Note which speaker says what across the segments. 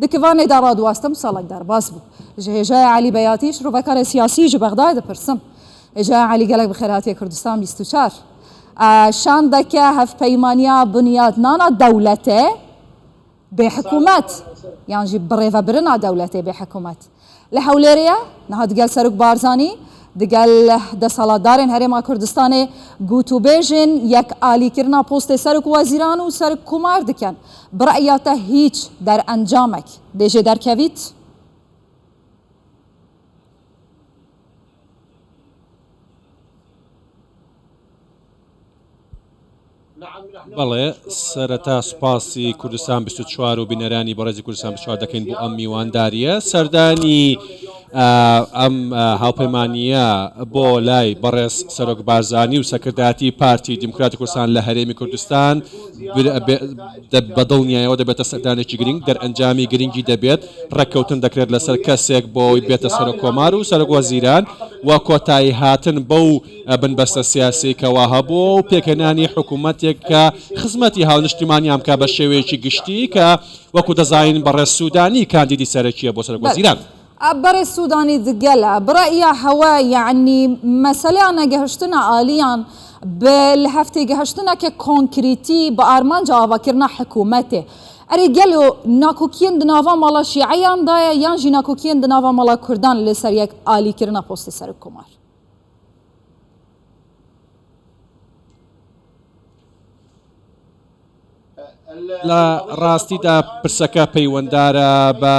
Speaker 1: Di kivanê de radiwestim salek derbas bû. Ji Hêjaya Elî Beyatî şirovekarê siyasî ji Bexdayê dipirsim. Hêjaya Elî gelek bi xêr hatiye Kurdistan 24. Şandeke hevpeymaniya binyatnana dewletê bê hikûmet yan jî birêvebirina dewletê bê hikûmet li Hewlêrê ye. Niha digel Serok Barzanî, digel desthilatdarên Herêma Kurdistanê gotûbêjên yekalîkirina postê Serokwezîran û Serokkomar dikin. Bi re'ya te hîç derencamek dê jê derkevît?
Speaker 2: بەڵێ، سەرەتا سوپاسی کوردستان 24 و بینەرانی بەڕێزی کوردستان 24 دەکەین بۆ ئەم میواندارییە. سەردانی ئەم هاوپەیمانییە بۆ لای بەڕێز سەرۆک بارزانی و سەرکردایەتی پارتی دیموکراتی کوردستان لە هەرێمی کوردستان بە دڵنیایەوە دەبێتە سەردانێکی گرنگ، دەرئەنجامی گرنگی دەبێت، ڕێککەوتن دەکرێت لەسەر کەسێک بۆ ئەوەی بێتە سەرۆک کۆمار و سەرۆک وەزیران و کۆتایی هاتن بەو بنبەستە سیاسیەی کەوا هەبووە و پێکهێنانی حکوومەتێک کە خزمەتی هاونیشتیمانیان بکات بە شێوەیەکی گشتی کە وەکو دەزانین بەڕێز سوودانی کاندیدی سەرەکییە بۆ سەرۆک وەزیران.
Speaker 1: بەڕێز سوودانی دگەلە بڕەئیا هەوە یەعنی مەسەلەیا نەگەهشتنە ئالیان بە لهەفتێگەهشتنەکە کۆنکریتی بە ئارمانجا ئاڤاکردنا حکوومەتێ ئەرێ گەلۆ ناکۆکیەن د ناڤا ماڵا شیعەیان دایە یان ژی ناکۆکیەن د ناڤا ماڵا کوردان لەسەر یەک ئالیکردنا پۆستی سەرۆک کۆمار؟
Speaker 2: لە ڕاستیدا پرسەکە پەیوەندارە بە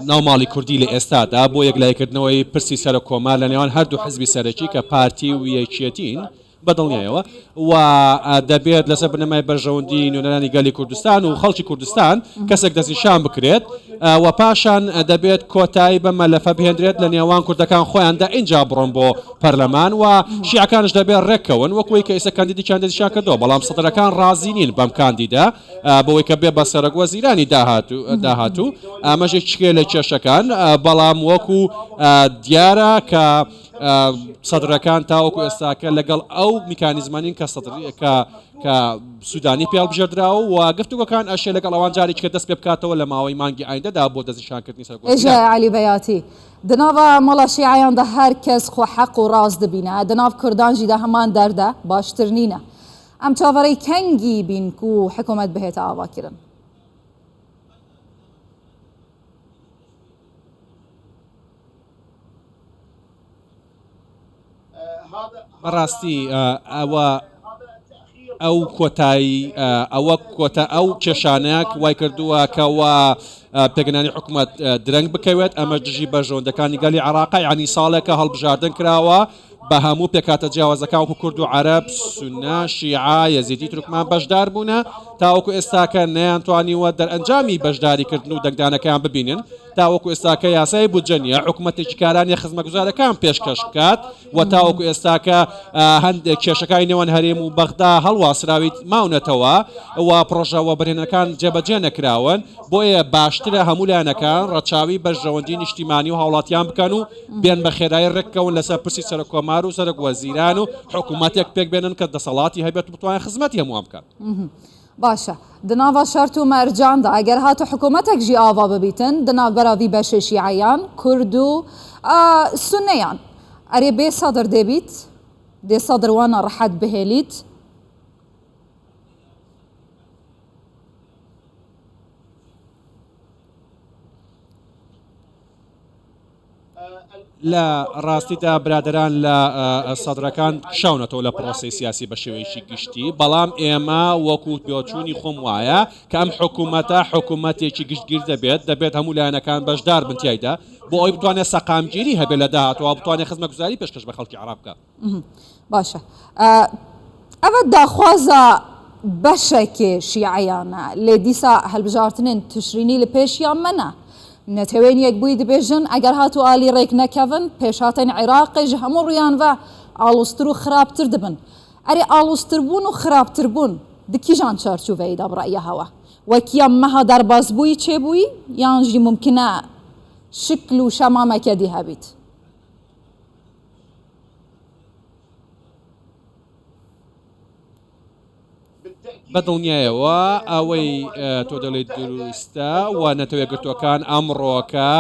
Speaker 2: ناو ماڵی کوردی لە ئێستادا بۆ یەکلایکردنەوەی پرسی سەرۆک کۆمار لە نێوان هەردوو حزبی سەرەکی کە پارتی و یەکێتین بەدڵنیایەوە و دەبێت لەسەر بنەمای بەرژەوەندی نوێنەرانی گەلی کوردستان و خەڵکی کوردستان کەسێک دەستنیشان بکرێت و پاشان دەبێت کۆتایی بە مەلەفە بهێندرێت لە نێوان کوردەکان خۆیاندا ئینجا بڕۆن بۆ پەرلەمان و شیعەکانش دەبێت ڕێککەون وەکوی کە ئێستا کاندیدێکیان دەستنیشان کردەوە بەڵام سەدرەکان ڕازی نین بەم کاندیدە بەوەی کە بێ بە سەرۆک وەزیرانی داهاتوو داهاتوو ئەمەش یەکێکە لە کێشەکان بەڵام وەکو دیارە کە سەدرەکان تاوەکو ئێستاکە لەگەڵ ئەو میکانیزمە نین کە سەدر کە کە سوودانی پێ هەڵبژێردراوە و گفتوگۆکان ئەشێ لەگەڵ ئەوان جارێکی کە دەست پێ بکاتەوە لە ماوەی مانگی ئایندەدا بۆ دەستنیشانکردنی
Speaker 1: سەرۆک وەزیران. ئێژە عەلی بەیاتی، دە ناڤا ماڵا شیعەیان دە هەر کەس خۆ حەق و ڕاست دبینە، دە ناڤ کوردان ژی دە هەمان دەردە، باشتر نینە. ئەم چاڤەڕێی کەنگی بین کو حکوومەت بهێتە ئاڤا کرن.
Speaker 2: بەڕاستی ئەوە ئەو کۆتایی ئەوە کۆتا ئەو کێشانەیە وای کردووە کەوا پێکهێنانی حکوومەت درەنگ بکەوێت ئەمە دژی بەرژەوەندەکانی گەلی عراقا ینی ساڵێکە هەڵبژاردن کراوە بە هەموو پێکهاتە جیاوازەکان وەکو کورد و عەرەب، سوننە، شیعە، یەزیدی، تورکمان بەشدار بوونە، تاوەکو ئێستاکە نەیانتوانیوە دەرئەنجامی بەشداریکردن و دەنگدانەکەیان ببینن، تاوەکو ئێستاکە یاسای بودجە نییە، حکومەتێکی کارا نییە خزمەتگوزارەکان پێشکەش بکات و تاوەکو ئێستاکە هەندێک کێشەکانی نێوان هەرێم و بەغدا هەڵواسراوی ماونەتەوە و پڕۆژە وەبەرهێنەکان جێبەجێ نەکراون، بۆیە باشترە هەموو لایەنەکان ڕەچاوی بەرژەوەندی نیشتیمانی و هاوڵاتیان بکەن و بێن بە خێرایی ڕێککەون لەسەر پرسی سەرۆک کۆمار و سەرۆک وەزیران و حکوومەتێک پێک بێنن کە دەسەڵاتی هەبێت و بتوانێت خزمەتی هەمووان بکات.
Speaker 1: باشە دە ناڤا شەرت و مەرجان دا ئەگەر هاتو حکوومەتەک ژی ئاڤا ببیتن دە ناڤبەرا ڤی بەشێ شیعەیان، کورد و سوننەیان ئەرێ بێ سەدر دێ بیت؟ دێ سەدر وانا ڕەحەت بهێلیت؟
Speaker 2: لە ڕاستیدا برادەران لە سەدرەکان کشاونەتەوە لە پرۆسەی سیاسی بە شێوەیەکی گشتی، بەڵام ئێمە وەکو بۆچوونی خۆم وایە کە ئەم حکوومەتە حکوومەتێکی گشتگیر دەبێت، دەبێت هەموو لایەنەکان بەشدار بن تیایدا بۆ ئەوەی بتوانێت سەقامگیری هەبێت لە داهاتووە بتوانێت خزمەتگوزاری پێشکەش بە خەڵکی عێراق بکات.
Speaker 1: باشە ئەڤە داخوازا بەشەکێ شیعەیانە لێ دیسا هەلبژارتنێن تشرینی لە پێشیان مەنە نەتەوەێن یەکبووی دبێژن ئەگەر هاتوو ئالی ڕێک نەکەڤن پێشهاتێن عێراقێ ژ هەموو ڕویان ڤە ئاڵوزتر و خراپتر دبن ئەرێ ئاڵوزتربوون و خراپتربوون د کیژان چارچوڤەیدا بڕەیە هەوە وەکیا مەها دەربازبووی چێبووی یان ژی مومکنە شکل و شەمامەکە دی هەبیت؟
Speaker 2: بە دڵنیایەوە ئەوەی تۆ دەڵێیت دروستە و نەتەوە یەکگرتووەکان ئەمڕۆکە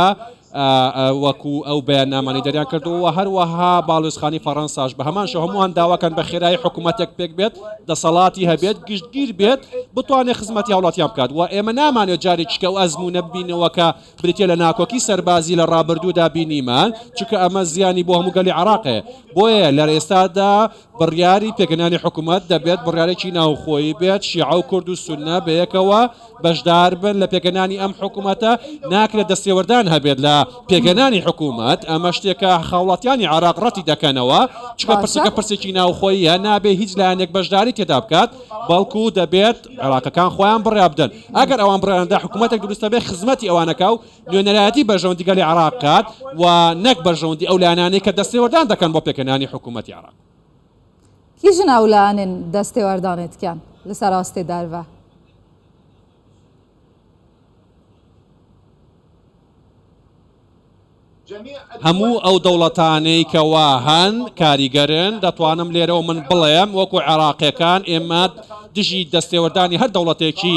Speaker 2: وەکو ئەو بەیاننامانەی دەریان کردووە و هەروەها باڵیۆزخانەی فەڕەنساش بە هەمان شێوە هەمووان داواکەن بە خێرایی حکوومەتێک پێک بێت دەسەڵاتی هەبێت گشتگیر بێت بتوانێت خزمەتی هاوڵاتیان بکات و ئێمە نامانێت جارێکیکە ئەو ئەزموونە ببینەوە کە بریتیە لە ناکۆکی سەربازی لە ڕابردوودا بینیمان چونکە ئەمە زیانی بۆ هەموو گەلی عێراق هەیە بۆیە لە ئێستادا بڕیاری پێکهێنانی حکومەت دەبێت بڕیارێکی ناوخۆیی بێت، شیعە و کورد و سوننە بەیەکەوە بەشداربن لە پێکهێنانی ئەم حکومەتە، ناکرێت دەستێوەردان هەبێت لە پێکهێنانی حکومەت، ئەمە شتێکە هاوڵاتیانی عێراق ڕەتی دەکەنەوە، چونکە پرسەکە پرسێکی ناوخۆییە، نابێت هیچ لایەنێک بەشداری تێدا بکات، بەڵکو دەبێت عێراقەکان خۆیان بڕیار بدەن، ئەگەر ئەوان بڕیاریان دا حکومەتێک دروست دەبێت خزمەتی ئەوان نەکا و نوێنەرایەتی بەرژەوەندی گەلی عێراق بکات و نەک بەرژەوەندی ئەو لایەنانەی کە دەستێوەردان دەکەن بۆ پێکهێنانی حکوومەتی عێراق.
Speaker 1: کیژن ئەو لایەنێن دەستێوەردانێ دکەن لەسەر ئاستێ دەرڤە؟
Speaker 2: هەموو ئەو دەوڵەتانەی کەوا هەن کاریگەرن، دەتوانم لێرەوە من بڵێم وەکو عێراقیەکان ئێمە دژی دەستێوەردانی هەر دەوڵەتێکی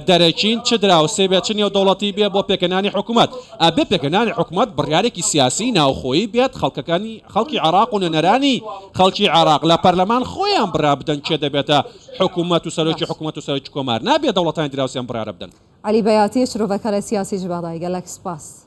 Speaker 2: دەرەکین چ دراوسێ بێت چ نێودەوڵەتی بێ بۆ پێکهێنانی حکومەت، ئەبێ پێکهێنانی حکومەت بڕیارێکی سیاسی ناوخۆیی بێت خەڵکەکانی خەڵکی عێراق و نوێنەرانی خەڵکی عێراق لە پەرلەمان خۆیان بڕیار بدەن کێ دەبێتە حکومەت و سەرۆکی حکومەت و سەرۆکی کۆمار نابێ دەوڵەتانی دراوسێ ئەم بڕیارە بدەن.
Speaker 1: عەلی بەیاتی شرۆڤەکارە سیاسی ji بەغدای گەلەک سپاس.